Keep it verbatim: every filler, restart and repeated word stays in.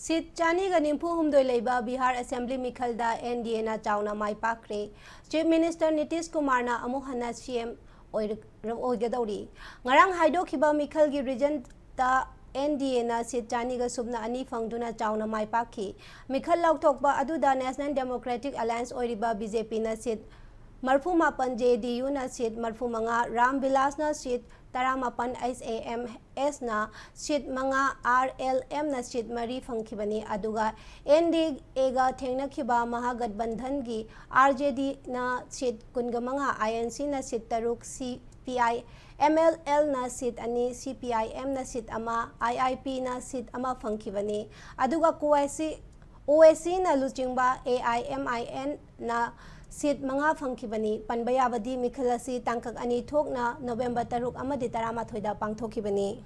ꯁꯤꯠ ꯆꯥꯅꯤꯒ ꯅꯤꯐꯨ ꯍꯨꯝꯗꯣꯏ ꯂꯩꯕ ꯕꯤꯍꯥꯔ ꯑꯦꯁꯦꯝꯕ꯭ꯂꯤ ꯃꯤꯈꯜꯗ ꯑꯦꯟ ꯗꯤ ꯑꯦꯅ ꯆꯥꯎꯅ ꯃꯥꯏ ꯄꯥꯛꯈ꯭ꯔꯦ꯫ ꯆꯤꯐ ꯃꯤꯅꯤꯁꯇꯔ ꯅꯤꯇꯤꯁ ꯀꯨꯃꯥꯔꯅ ꯑꯃꯨꯛ ꯍꯟꯅ ꯁꯤ ꯑꯦꯝ ꯑꯣꯏꯔ-, ꯑꯣꯏꯒꯗꯧꯔꯤ꯫ ꯉꯔꯥꯡ ꯍꯥꯏꯗꯣꯛꯈꯤꯕ ꯃꯤꯈꯜꯒꯤ ꯔꯤꯖꯜꯇ ꯑꯦꯟ ꯗꯤ ꯑꯦꯅ ꯁꯤꯠ ꯆꯥꯅꯤꯒ ꯁꯨꯞꯅ ꯑꯅꯤ ꯐꯪꯗꯨꯅ ꯆꯥꯎꯅ ꯃꯥꯏ ꯄꯥꯛꯈꯤ꯫ ꯃꯤꯈꯜ ꯂꯥꯎꯊꯣꯛꯄ ꯑꯗꯨꯗ ꯅꯦꯁꯅꯦꯜ ꯗꯦꯃꯣꯀ꯭ꯔꯦꯇꯤꯛ ꯑꯦꯂꯥꯌꯟꯁ ꯑꯣꯏꯔꯤꯕ ꯕꯤ ꯖꯦ ꯄꯤꯅ ꯁꯤꯠ ꯃꯔꯤꯐꯨ ꯃꯥꯄꯟ, ꯖꯦ ꯗꯤ ꯌꯨꯅ ꯁꯤꯠ ꯃꯔꯤꯐꯨ ꯃꯉꯥ, ꯔꯥꯝ ꯕꯤꯂꯥꯁꯅ ꯁꯤꯠ ꯇꯔꯥꯃꯥꯄꯟ, ꯑꯩꯆ ꯑꯦ ꯑꯦꯝ ꯑꯦꯁꯅ ꯁꯤꯠ ꯃꯉꯥ, ꯑꯥꯔ ꯑꯦꯜ ꯑꯦꯝꯅ ꯁꯤꯠ ꯃꯔꯤ ꯐꯪꯈꯤꯕꯅꯤ꯫ ꯑꯗꯨꯒ ꯑꯦꯟ ꯗꯤ ꯑꯦꯒ ꯊꯦꯡꯅꯈꯤꯕ ꯃꯍꯥꯒꯠꯕꯟꯙꯟꯒꯤ ꯑꯥꯔ ꯖꯦ ꯗꯤꯅ ꯁꯤꯠ ꯀꯨꯟꯒ ꯃꯉꯥ, ꯑꯥꯏ ꯑꯦꯟ ꯁꯤꯅ ꯁꯤꯠ ꯇꯔꯨꯛ, ꯁꯤ ꯄꯤ ꯑꯥꯏ ꯑꯦꯝ ꯑꯦꯜ ꯑꯦꯜꯅ ꯁꯤꯠ ꯑꯅꯤ, ꯁꯤ ꯄꯤ ꯑꯥꯏ ꯑꯦꯝꯅ ꯁꯤꯠ ꯑꯃ, ꯑꯥꯏ ꯑꯥꯏ ꯄꯤꯅ ꯁꯤꯠ ꯑꯃ ꯐꯪꯈꯤꯕꯅꯤ꯫ ꯑꯗꯨꯒ ꯀꯣ ꯑꯥꯏ ꯁꯤ, ꯑꯣ ꯑꯦ ꯁꯤꯅ ꯂꯨꯆꯤꯡꯕ ꯑꯦ ꯑꯥꯏ ꯑꯦꯝ ꯑꯥꯏ ꯑꯦꯟꯅ ꯁꯤꯠ ꯃꯉꯥ ꯐꯪꯈꯤꯕꯅꯤ꯫ ꯄꯟꯕ ꯌꯥꯕꯗꯤ ꯃꯤꯈꯜ ꯑꯁꯤ ꯇꯥꯡꯀꯛ ꯑꯅꯤ ꯊꯣꯛꯅ ꯅꯣꯕꯦꯝꯕꯔ ꯇꯔꯨꯛ ꯑꯃꯗꯤ ꯇꯔꯥꯃꯥꯊꯣꯏꯗ ꯄꯥꯡꯊꯣꯛꯈꯤꯕꯅꯤ꯫